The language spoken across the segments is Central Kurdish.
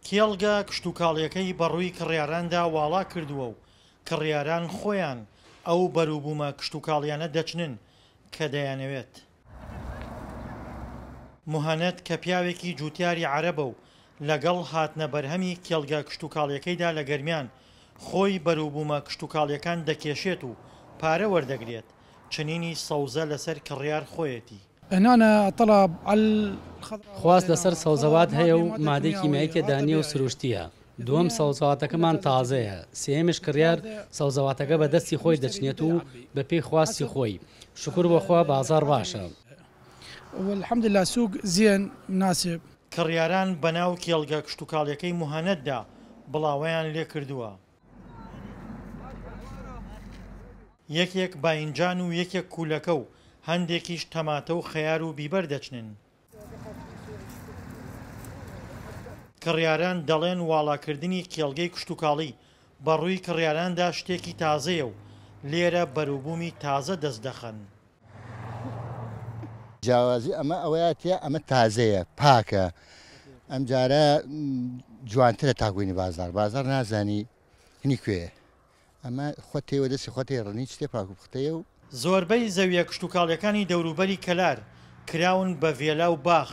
کێڵگە کشتوکاڵییەکەی بەڕووی کڕیاراندا واڵا کردووە و کڕیاران خۆیان ئەو بەروبوومە کشتوکاڵییانە دەچنن کە دەیانەوێت. موهەنەد کە پیاوێکی جووتیاری عەرەبە و لەگەڵ هاتنە بەرهەمی کێڵگە کشتوکاڵییەکەیدا لە گەرمیان، خۆی بەروبوومە کشتوکاڵییەکان دەکێشێت و پارە وەردەگرێت، چنینی سەوزە لەسەر کڕیار خۆیەتی. خواست لەسەر سەوزەوات هەیە و مادەی کیمیایی تێدا نییە و سروشتییە، دووەم سەوزەواتەکەمان تازەیە، سێیەمیش کڕیار سەوزەواتەکە بە دەستی خۆی دەچنێت و بەپێی خواستی خۆی، شوکر بۆ خوا بازاڕ باشە. کڕیاران بەناو کێڵگە کشتوکاڵیەکەی موهەنەددا بڵاوەیان لێکردووە. یەکێک باینجان و یەکێک کولەکە و هەندێکیش تەماتە و خەیار و بیبەر دەچنن. کڕیاران دەڵێن واڵاکردنی کێڵگەی کشتوکاڵی بەڕووی کڕیاراندا شتێکی تازەیە و لێرە بەروبوومی تازە دەست دەخەن. جیاوازی ئەمە ئەوەیە تیا ئەمە تازەیە پاکە ئەمجارە جوانترە تاگوینی بازار بازار نازانی هنی کوێیە ئەمە خۆت تێوە دەستی خۆت ڕنی شتێ پاک و پوختەیە و. زۆربەی زەویە کشتوکاڵیەکانی دەوروبەری کەلار کراون بە ڤێلا و باخ،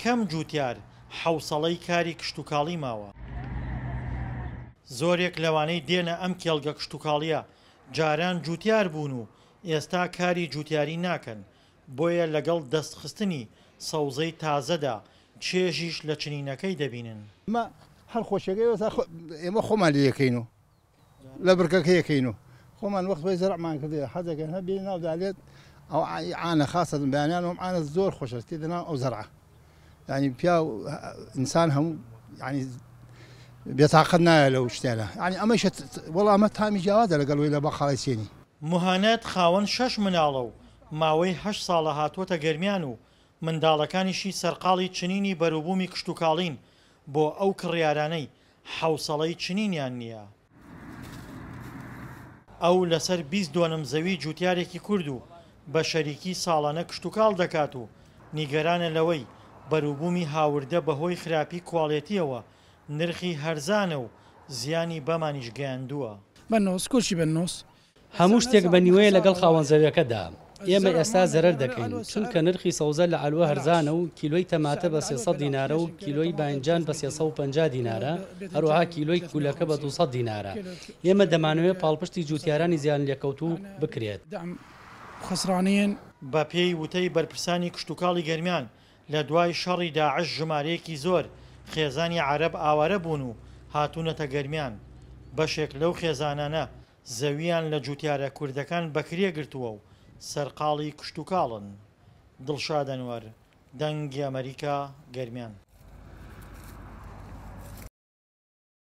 کەم جوتیار حەوسەڵەی کاری کشتوکاڵی ماوە. زۆرێک لەوانەی دێنە ئەم کێڵگە کشتوکاڵیە جاران جوتیار بوون و ئێستا کاری جوتیاری ناکەن، بۆیە لەگەڵ دەستخستنی سەوزەی تازەدا چێژیش لە چنینەکەی دەبینن. ئەمە هەر خۆشیەکەی ئێمە خۆمان لێ یەکەین و لە برکەکە یەکەین و خۆمان وەخت خۆی زەرعمان کردێ حەزەکەن هەر بێ ناو دالێت ئەو عانە خاصە بەیانیان ئەم عانە زۆر خۆشە تێدە ناو ئەو زەرعە یعنی پیاو ئینسان هەموو یعنی بێتاقەت نایە لەو شتێنە یعنی ئەمەیشە وەڵا ئەمە تامی جیاوازە لەگەڵ وی لە بەقاڵی چێنی. موهەنەد خاوەن شەش مناڵە و ماوەی هەشت ساڵە هاتووەتە گەرمیان و منداڵەکانیشی سەرقاڵی چنینی بەروبوومی کشتوکاڵین بۆ ئەو کڕیارانەی حەوسەڵەی چنینیان نییە. ئەو لەسەر 20 دۆنم زەوی جوتیارێکی کورد و بە شەریکی ساڵانە کشتوکاڵ دەکات و نیگەرانە لەوەی بەروبوومی هاوردە بەهۆی خراپی کواڵێتییەوە نرخی هەرزانە و زیانی بەمانیش گەیاندووە. هەموو شتێک بە نیوەیە لەگەڵ خاوەن زەویەکەدا، ئێمە ئێستا زەرەر دەکەین، چونکە نرخی سەوزە لە عەلوە هەرزانە و کیلۆی تەماتە بە 300 دینارە و کیلۆی باینجان بە 350 دینارە، هەروەها کیلۆی کولەکە بە 200 دینارە. ئێمە دەمانەوێت پاڵپشتی جووتیارانی زیانلێکەوتوو بکرێت. بەپێی وتەی بەرپرسانی کشتوکاڵی گەرمیان، لە دوای شەڕی داعش ژمارەیەکی زۆر خێزانی عەرەب ئاوارە بوون و هاتوونەتە گەرمیان. بەشێک لەو خێزانانە زەوییان لە جووتیارە کوردەکان بەکرێ گرتووە و سەرقاڵی کشتوکاڵن. دڵشاد ئەنوەر، دەنگی ئەمەریکا، گەرمیان.